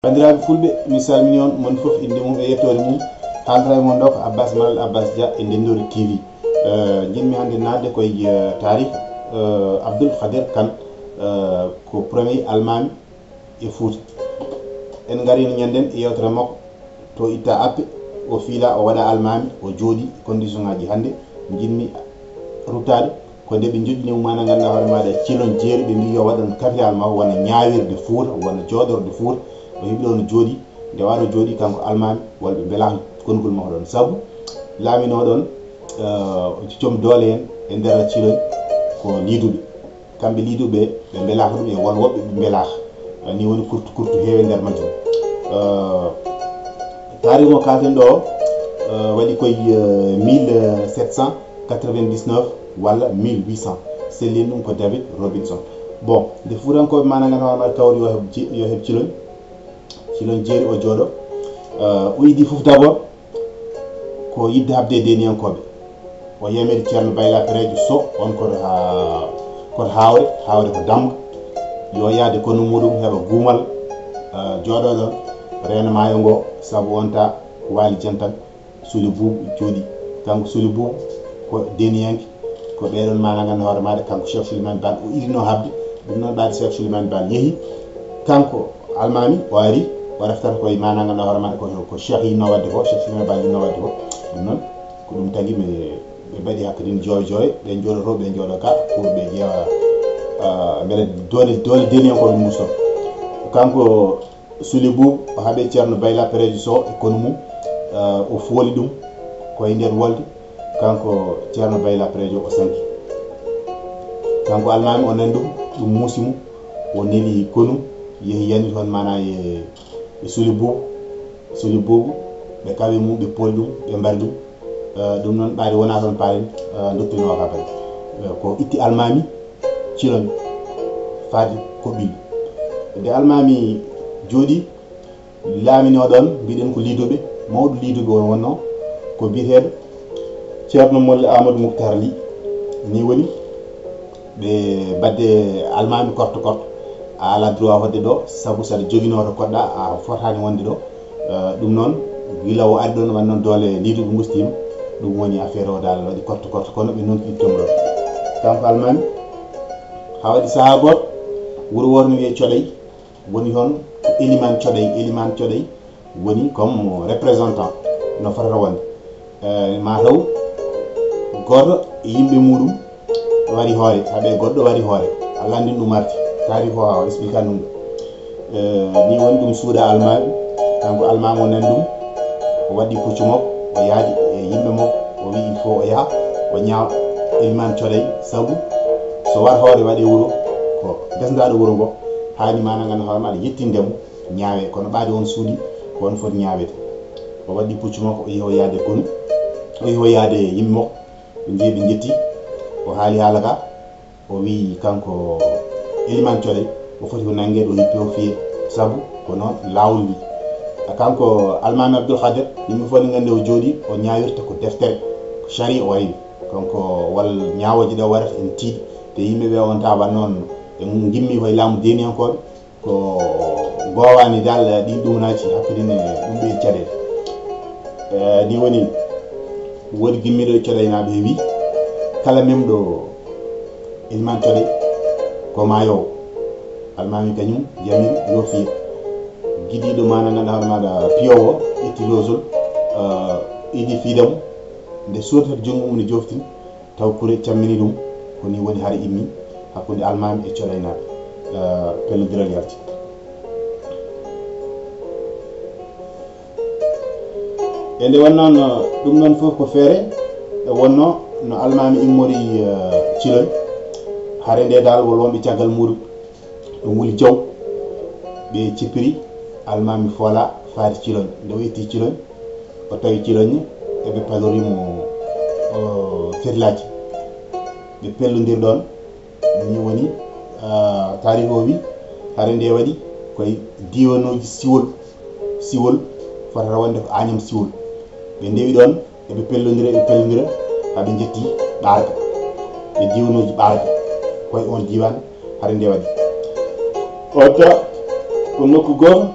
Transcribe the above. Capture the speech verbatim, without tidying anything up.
Banndiraaɓe fulɓe, mi salmini on, mon fof innde mum e yettoode mum. Haalata e mon ɗo ko Abbas Malal Abbas Dia e Ndenndori T V. Eh, njiɗmi hannde naatde koye, eh, taarih, eh, Abdoul Khader Kane, eh, ko premier almaami e Fuuta. En ngariino ñannden e yewtere makko to itta appe, o fiila, o waɗa almaami, o jooɗi condition ŋaaji. Hannde njiɗmi ruttaade ko nde ɓe njoƴƴini mo, maanaam, ngannduɗaa hoore maaɗa, Cilon Jeeri, ɓe mbi yo waɗan capital makko wona ñaawirde Fuuta, wona jooɗorde Fuuta. O heɓi ɗoon o jooɗi, nde waaɗo jooɗi kanko almaami, walla ɓe mbelaaka konngol makko ɗoon. Sabu laaminoo ɗoon, eh, joom doole en e nder Cilon ko liiduɓe. Kamɓe liiduɓe ɓe mbelaaka ɗum e won woɓɓe ɓe mbelaaka. Eh, ni woni kurtu kurtu heewi e nder majjum. Eh, taariik mo kaaten ɗo, eh, waɗi koye, eh, mille sept cent quatre-vingt-dix-neuf walla mille huit cent. Sellin ɗum ko David Robinson. Bon, nde Fuutankooɓe maanaam ngannduɗaa hoore maaɗa kawri yo heɓ Ci-, yo heɓ Cilon, Cilon Jeeri o jooɗo. Eh, o yiɗi fof d'abord ko yiɗde haɓde e deeniyankooɓe. O yamiri Ceerno Bayla Pereejo Soh, on koto haa, koto Haawre, Haawre ko Damga, yo yaade konu muuɗum, heɓa guumal, eh, jooɗoo ɗoon, reena maayo ngo, sabu on ta waali jantal, Suli Buubu jooɗi. Kanko Suli Buubu ko deeniyanke, ko ɓee ɗoon maanaam ngannduɗaa hoore maaɗa, kanko Cheikh Souleymane Baal o idinoo haɓde. Ɗum noon, ɓaade Cheikh Souleymane Baal yehi, kanko almaami o ari, o reftata koye maanaam ngannduɗaa hoore maaɗa ko, ko Cheikh yinnoo waɗde ko, Cheikh Souleymane Baal yinnoo waɗde ko. Ɗum noon, ko ɗum tagi ɓe, ɓe mbaɗi hakkunde joowe joowe, ɓe njooɗotoo, ɓe njooɗo ga, pour ɓe ƴeewa, ah, mbele doole, doole deeniyankooɓe mum so. Kanko Suli Buubu o haɓe Ceerno Bayla Pereejo Soh e konu mum, eh, o fooli ɗum ko e nder wolde, kanko Ceerno Bayla Pereejo o sanki. Kanko almaami o nani ɗum, ɗum muusi mo, o neli konu, yehi yani toon maanaa e, e Suli Buubu. Suli Buubu, ɓe kawi mum, ɓe pooli ɗum, ɓe mbari ɗum. Eh, ɗum noon, ɓaade wonaa toon paalen, eh, dottirnoo ka kadi. Eh, ko itti almaami Cilon faade ko ɓiy. Nde almaami jooɗi, laaminoo ɗoon, mbiɗen ko liiduɓe, mawɗo liiduɓe on wonnoo ko biyeteeɗo Ceerno Molle Amadou Moukhtar Ly. Ni woni ɓe mbaɗde almaami korto korto. A alaa droit waɗde ɗo, sabu saɗa joginoo to koɗɗa, a fotaani wonde ɗo. Eh, ɗum noon, gila o ari ɗoon, wan noon doole liiduɓe ngustiima. Ɗum woni affaire o daal waɗi korto korto, kono ɓe noon ko ittomo ɗo. Kanko almaami, haa waɗi sahaa gooto, wuro wooto no wiyee Coɗay, woni toon ko Elimaan Coɗay, Elimaan Coɗay woni comme représentant no fotata wonde. Eh, ma taw gooto e yimɓe muuɗum wari hoore, haɓe goɗɗo wari hoore. Allah anndin ɗum arti. Taariik o haa o explique ɗum. Eh, ni woni ɗum suuɗa almaami. Kanko almaami o nani ɗum. O waɗi puccu makko, o yaadi e yimɓe makko. O wi'i il faut o yaha, o ñaawa Elimaan Coɗay. Sabu so war hoore waɗe wuro, ko desndaaɗo wuro ngo. Haani maanaam ngannduɗaa hoore maaɗa yettinde mo, ñaawe. Kono ɓaade on suuɗi, ko on foti ñaawede. O waɗi puccu makko, o yehi o yaade konu. O yehi o yaade yimɓe makko. Ɓe njehi ɓe njetti. O haali haala ka. O wi'i kanko Elimaan Coɗay, o foti ko nanngeede, o hippi, o fiye. Sabu ko noon laawol wi. A kanko almaami Abdul Khadir, yimɓe fof ne nganndi o jooɗi, o ñaawirta ko deftere, ko sari o wayi. Kanko wal ñaawooje ɗe o waɗata en tiiɗi. Te yimɓe ɓe on tawa noon, ɓe ngimmi koye laamu deeniyankooɓe. Ko goowaani dal ɗiin ɗumanaaji hakkunde ne ɗum ɓe caɗeele. Eh, ni woni woodi gimmiiɗo e Coɗaynaaɓe heewi, kala memɗo Elimaan Coɗay ko maayoowo. Almaami kañum yamiri yo fiye. Gidiiɗo maana ngannduɗaa hoore maaɗa piyoowo, itti loosol, eh, idi fiida mo. Nde soodata junngo mum ne jooftin, taw kure cammini ɗum, ko ni woni hare immi hakkunde almaami e Coɗaynaaɓe, eh, pellodiral yalti. E nde wonnoo no ɗum noon fof ko feere, e wonnoo no almaami immori, eh, Ciloñ, hare nde dal wol wonɓe caggal muuɗum. Ɗum woni jaw, ɓe cippiri almaami Foola faade Ciloñ. Nde o yetti Ciloñ, o tawi Ciloñ eɓe palori mo, o, fetlaaki. Ɓe pellondiri ɗoon, ni woni, ah, taariik o wi, hare nde waɗi koye diiwanuuji Siwol. Siwol fotata wonde ko Añam Siwol. Ɓe ndewi ɗoon, eɓe pellondira, eɓe pellondira, haa ɓe njetti Ɓaarka. Ɓe diiwanuuji Ɓaarka, koye oon diiwaan hare nde waɗi. Oon ta ko nokku gooto,